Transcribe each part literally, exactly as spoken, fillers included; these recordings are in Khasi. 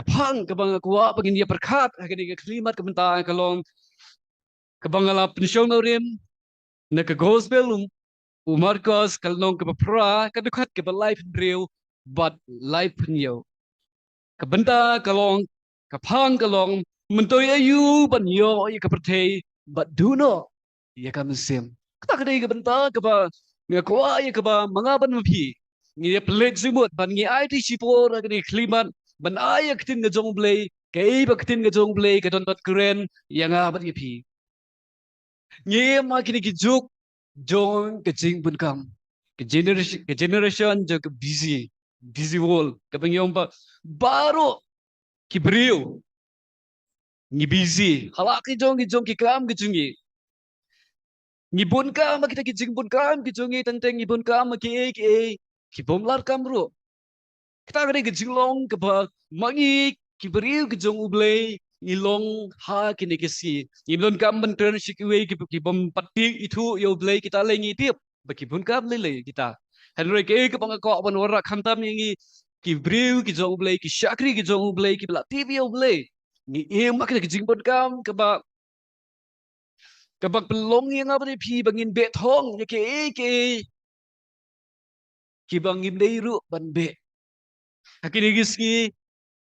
Ka phang kaba nga kwah ba ngin ïa pyrkhat ha kane ka khlieh mat ka bynta ka long kaba nga la pynshong nongrim na ka gospel u, u Markos ka lynnong kaba phra ka dkhot kaba laiphew hynriew bad laiphew hynñiew. Ka bynta ka long, ka phang ka long, myntoi aïu ban ïoh ïa ka pyrthei bad duh noh ïa ka mynsiem. Kata ka dei ka bynta kaba nga kwah ïa kaba ma nga bad ma phi ngi ïa pynleit jingmut ban ngi ai ti shipor ha kane ka khlieh mat ban ai ïa ka ktien ka jong U Blei, kaei ba ka ktien ka jong U Blei ka don ban kren ïa nga bad ïa phi. Ngi im ha kine ki juk jong ka jingbun kam, ka generation, ka generation jong ka busy, busy world, kaba ngi ong ba baroh ki briew ngi busy ha la ki jong ki jong ki kam ki jong ngi. Ngi bun kam ha kita ki jingbun kam ki jong ngi, teng teng ngi bun kam ha kiei kiei ki bym lah kam ruh. Kata ka dei ka jinglong kaba ma ngi ki briew ki jong U Blei ngi long ha kine ki sngi. Ngim donkam ban kren sha kiwei ki, ki bym pat tip ithuh ïa U Blei, kita lei ngi tip ba ki bun kam lei lei kita. Hynrei kaei kaba nga kwah ban wanrah khamtam ïa ngi ki briew ki jong U Blei, ki shakri ki jong U Blei kiba la tip ïa U Blei, ngi im ha kine ki jingbun kam kaba kaba pynlong ïa nga bad ïa phi ba ngin beh thong ïa kiei kiei kiba ngim dei ruh ban beh. Ha kine ki sngi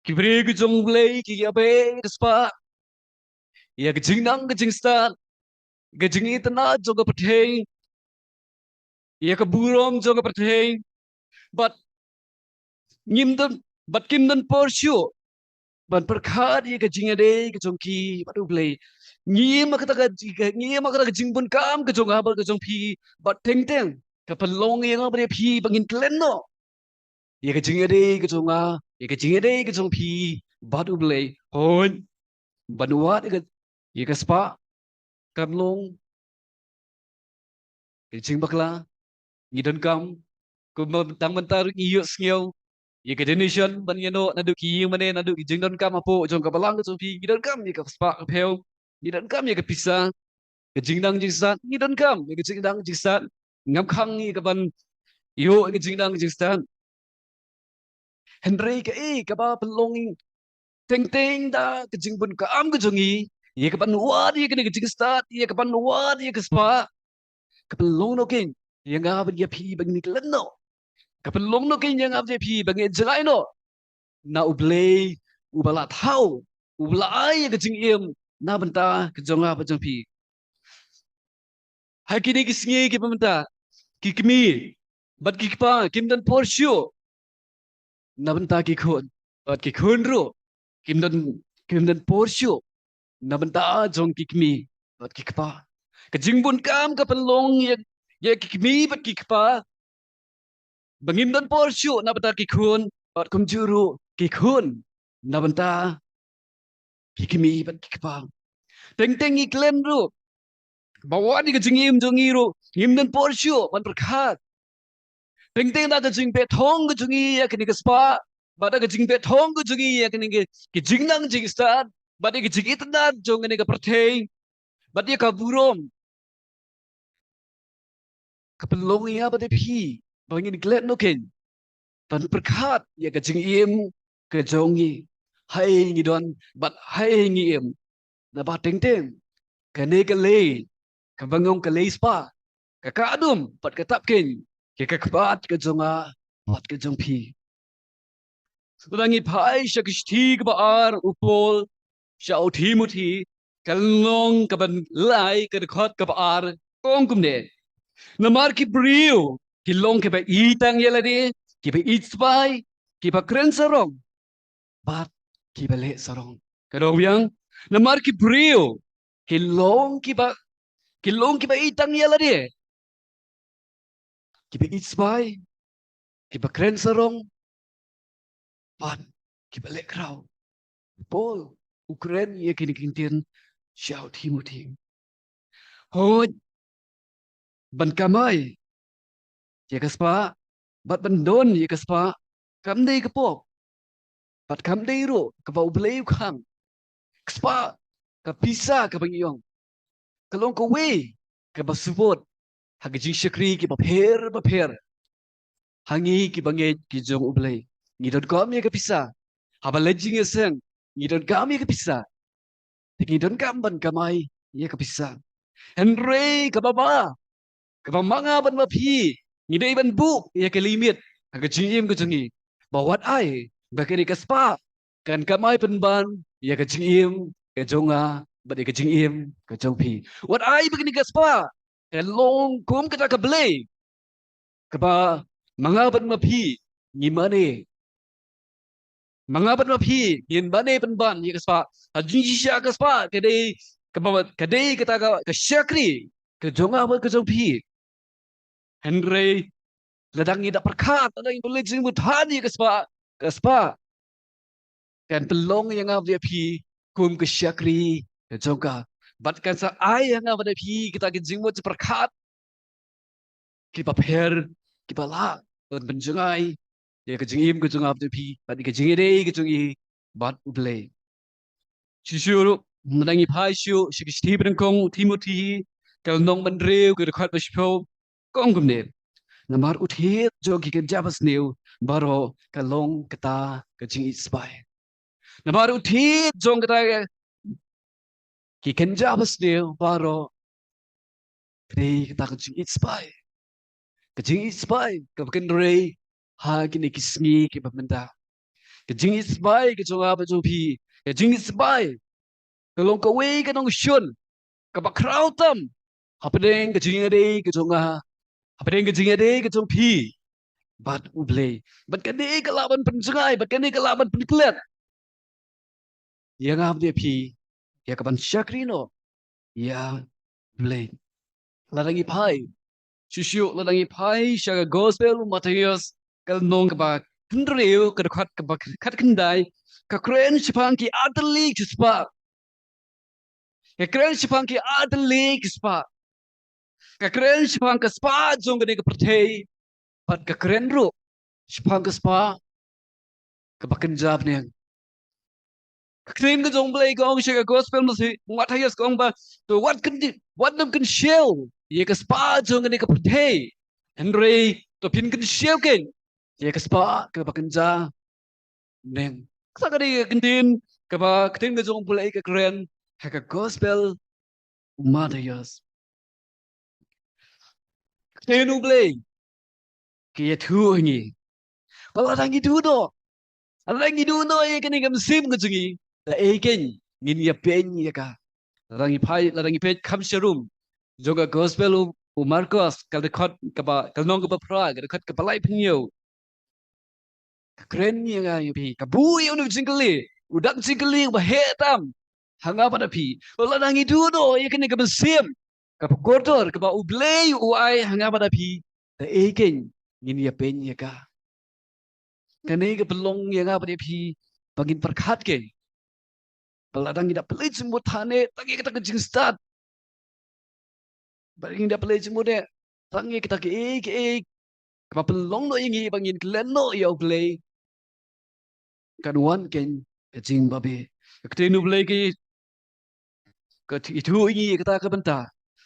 ki briew ki jong U Blei ki ïa beh ïa ka spah, ïa ka jingnang ka jingstad, ka jingitynnad jong ka pyrthei, ïa ka burom jong ka pyrthei. Bad ngim don, bad kim don por shuh ban pyrkhat ïa ka jingïadei ka jong ki bad U Blei. Ngi im ha kata ka, ngi im ha kata ka jingbun kam ka jong nga bad ka jong phi, bad teng teng ka pynlong ïa nga bad ïa phi ba ngin klet noh ïa ka jingïadei ka jong nga, ïa ka jingïadei ka jong phi bad U Blei. Hooid, ban wad ïa ka, ïa ka spah kam long ka jingbakla. Ngi donkam, kumba tang mynta ruh ngi ïohsngew ïa ka donation ban ïa noh naduh ki ïing mane, naduh ki jingdonkam hapoh jong ka balang ka jong phi. Ngi donkam ïa ka spah ka phew, ngi donkam ïa ka pisa, ka jingnang jingstad, ngi donkam ïa ka jingnang jingstad. Ngam khang ïa ka ban ïoh ïa ka jingnang jingstad. Hynrei kaei kaba pynlong teng teng da ka jingbun kam ka jong ngi ïa ka ban wad ïa kane ka jingstad, ïa ka ban wad ïa ka spah, ka pynlong noh kein ïa nga bad ïa phi ba ngin klet noh. Ka pynlong noh kein ïa nga bad ïa phi ba ngin jngai noh na U Blei uba la thaw, uba la ai ïa ka jingim na bynta ka jong nga bad jong phi. Ha kine ki sngi kiba mynta ki kmie bad ki kpa kim don por shuh na bynta ki khun, bad ki khun ruh kim don, kim don por shuh na bynta jong ki kmie bad ki kpa. Ka jingbun kam ka pynlong ïa, ïa ki kmie bad ki kpa ba ngim don por shuh na bynta ki khun, bad kumjuh ruh ki khun na bynta ki kmie bad ki kpa. Teng teng ngi klet ruh ba wat ïa ka jingim jong ngi ruh ngim don por shuh ban pyrkhat. Teng teng da ka jingbeh thong ka jong ngi ïa kane ka spah, bad da ka jingbeh thong ka jong ngi ïa kane ka, ka jingnang jingstad, bad ïa ka jingitynnad jong kane ka pyrthei, bad ïa ka burom, ka pynlong ïa nga bad ïa phi ba ngin klet noh kein ban pyrkhat ïa ka jingim ka jong ngi, haei ngi don bad haei ngi im. Naba teng teng kane ka lei, kaba nga ong ka lei spah, ka kah dum bad ka tap kein ïa ka kyrpad ka jong nga bad ka jong phi. Lada ngi phai sha ka shithi kaba ar u Paul sha u Timothi, ka lynnong kaba lai, ka dkhot kaba ar, ka ong kumne: Namar ki briew ki long kiba ïeit tang ïa lade, kiba ïeit spah, kiba kren sarong bad kiba leh sarong. Ka dei biang, namar ki briew ki long kiba, ki long kiba ïeit tang ïa lade, kiba ïeit spah, kiba kren sarong bad kiba leh khraw. Paul u kren ïa kine ki ktien sha u Timothi. Hooid, ban kamai ïa ka spah bad ban don ïa ka spah kam dei ka pop, bad kam dei ruh kaba U Blei u khang. Ka spah, ka pisa kaba ngi ong, ka long kawei kaba support ha ki jingshakri kiba pher ba pher ha ngi kiba ngeit ki jong U Blei. Ngi donkam ïa ka pisa Haba leit jingïaseng, ngi donkam ïa ka pisa. Te ngi donkam ban kamai ïa ka pisa. Hynrei kaba ma, kaba ma nga bad ma phi, ngi dei ban buh ïa ka limit ha ka jingim ka jong ngi. Ba wat ai ba kane ka spah kan kamai pynban ïa ka jingim ka jong nga bad ïa ka jingim ka jong phi. Wat ai ba kane ka spah kan long kum kata ka blei kaba ma nga bad ma phi ngi mane. Ma nga bad ma phi ngin mane pynban ïa ka spah. Ha jingshisha ka spah ka dei kaba, ka dei kata ka, ka shakri ka jong nga bad ka jong phi. Hynrei lada ngi da pyrkhat, lada ngi pynleit jingmut ha kane ka spah, ka spah kan pynlong ïa nga bad ïa phi kum ka shakri ka jong ka. Bad kan sa ai ïa nga bad ïa phi kita ki jingmut jingpyrkhat kiba pher, kiba lah ban pynjngai ïa ka jingim ka jong nga bad phi, bad ïa ka jingïadei ka jong ngi bad U Blei. Shuh shuh ruh, lada ngi phai shuh sha ka shithi ba nyngkong u Timothi, ka lynnong ba hynriew, ka dkhot ba shiphew, ka ong kumne: Namar u thied jong ki kynja basniew baroh ka long kata ka jingïeit spah. Namar u thied jong kata ka, ki kynja basniew baroh ka dei kata ka jingïeit spah. Ka jingïeit spah kaba kynrei ha kine ki sngi kiba mynta. Ka jingïeit spah ka jong nga bad jong phi, ka jingïeit spah ka long kawei ka nongshun kaba khraw tam hapdeng ka jingïadei ka jong nga, hapdeng ka jingïadei ka jong phi bad U Blei. Bad kane ka lah ban pynjngai, bad kane ka lah ban pynklet ïa nga bad ïa phi ïa ka ban shakri noh ïa U Blei. Lada ngi phai shuh shuh, lada ngi phai sha ka Gospel u Mathaios, ka lynnong kaba hynriew, ka dkhot kaba khatkhyndai, ka kren shaphang ki artylli ki spah. Ka kren shaphang ki artylli ki spah. Ka kren shaphang ka spah jong kane ka pyrthei, bad ka kren ruh shaphang ka spah kaba kynja bneng. Ka ktien ka jong U Blei ka ong sha ka Gospel Mathaï-, Mathaios, ka ong ba, to wat kyn-, wat nym kynshew ïa ka spah jong kane ka pyrthei, hynrei to phin kynshew keiñ ïa ka spah kaba kynja bneng. Kata ka dei ka ktien kaba, ktien ka jong U Blei ka kren ha ka Gospel u Mathaios. Ka ktien U Blei ka ïathuh ha ngi ba lada ngi duh noh, lada ngi duh noh ïa kane ka mynsiem ka jong ngi, da ei keiñ ngin ïa peit ïa ka. Lada ngi phai, lada ngi peit kham sharum jong ka Gospel u, u Markos, ka dkhot kaba, ka lynnong kaba phra, ka dkhot kaba laiphew hynñiew. Ka kren ïa nga ïa phi, ka buh ïa une u jingkylli, u dak jingkylli uba heh tam ha nga bad ha phi. Lada ngi duh noh ïa kane ka mynsiem kaba kordor kaba U Blei u ai ha nga bad ha phi, da ei keiñ ngin ïa peit ïa ka. Kane ka pynlong ïa nga bad ïa phi ba ngin pyrkhat keiñ ba lada ngi da pynleit jingmut hangne, tang ïa kata ka jingstad. Ba ngi da pynleit jingmut, tang ïa kata kaei kaei kaba pynlong noh ïa ngi ba ngin klet noh ïa U Blei, kan wan keiñ ka jingbabe. Ka ktien U Blei ka, ka ïathuh ïa ngi ïa kata ka bynta.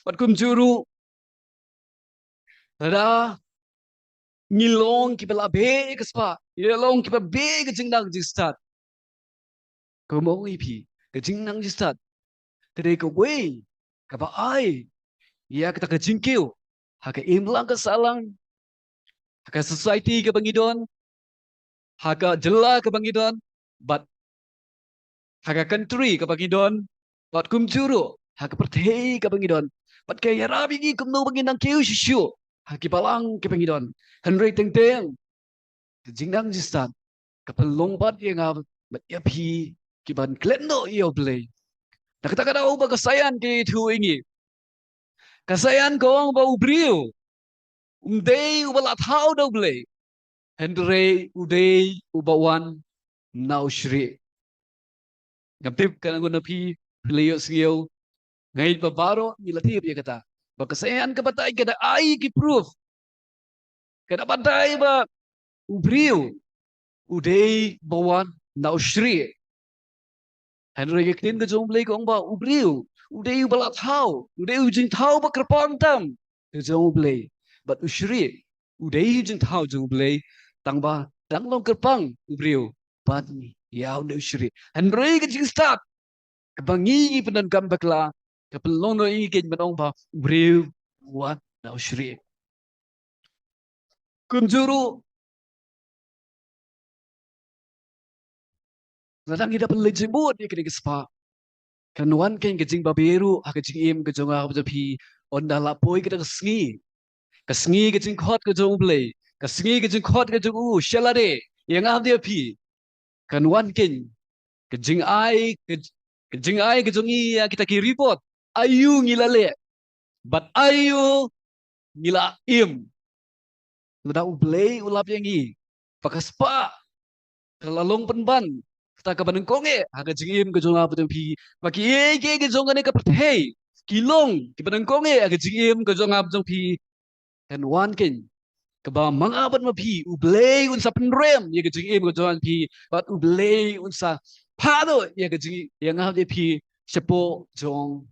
Bad kumjuh ruh, lada ngi long kiba la beh ïa ka spah, ngi long kiba beh ïa ka jingnang jingstad, kumno ong ïa phi, ka jingnang jingstad ka dei kawei kaba ai ïa kata ka jingkiew ha ka imlang ka sahlang, ha ka society kaba ngi don, ha ka jylla kaba ngi don, bad ha ka country kaba ngi don, bad kumjuh ruh ha ka pyrthei kaba ngi don. Bad ka ïarap ïa ngi kumno ba ngin nang kiew shuh shuh ha ki balang kiba ngi don. Hynrei teng teng ka jingnang jingstad ka pynlong pat ïa nga bad ïa phi ki ban klet noh ïa U Blei. Na kata ka daw ba ka Sayan ka ïathuh ïa ngi. Ka Sayan ka ong ba u briew um dei uba la thaw da U Blei, hynrei u dei uba wan na u shrieh. Ngam tip katno na phi phi la ïohsngew, nga ngeit ba baroh ngi la tip ïa kata. Ba ka Sayan ka batai ka da ai ki proof, ka da batai ba u briew u dei ba wan na u shrieh. Hynrei ka ktien ka jong U Blei ka ong ba u briew u dei uba la thaw, u dei u jingthaw ba kyrpang tam ka jong U Blei. Bad u shrieh u dei u jingthaw jong U Blei, tang ba dang long kyrpang u briew bad ngi. ïa une u shrieh. Hynrei ka jingstad kaba ngi ngi pyndonkam bakla ka pynlong noh ïa ngi kein ban ong ba u briew u wan na u shrieh. Kumjuh ruh, lada ngi da pynleit jingmut ïa kane ka spah, kan wan kein ka jingbabe ruh ha ka jingim ka jong nga bad jong phi. Ynda la poi kata ka sngi, ka sngi ka jingkhot ka jong U Blei, ka sngi ka jingkhot ka jong u sha lade ïa nga bad ïa phi, kan wan kein ka jingai, ka, ka jingai ka jong ngi ïa kita ki report. Aïu ngi la leh bad aïu ngi la im. Lada U Blei u lap ïa ngi ba ka spah ka la long pynban kata kaba nyngkong eh ha ka jingim ka jong nga bad jong phi, ba kiei kiei ki jong kane ka pyrthei ki long kiba nyngkong eh ha ka jingim ka jong nga bad jong phi, kan wan kein kaba ma nga bad ma phi U Blei un sa pynrem ïa ka jingim ka jong nga bad phi, bad U Blei un sa phah noh ïa ka jingim ïa nga bad ïa phi shapoh jong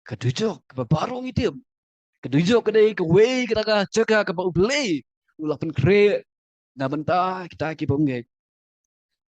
ka dujok kaba baroh ngi tip. Ka dujok ka dei kawei kata ka jaka kaba U Blei u la pynkhreh na bynta kita kiba ym ngeit.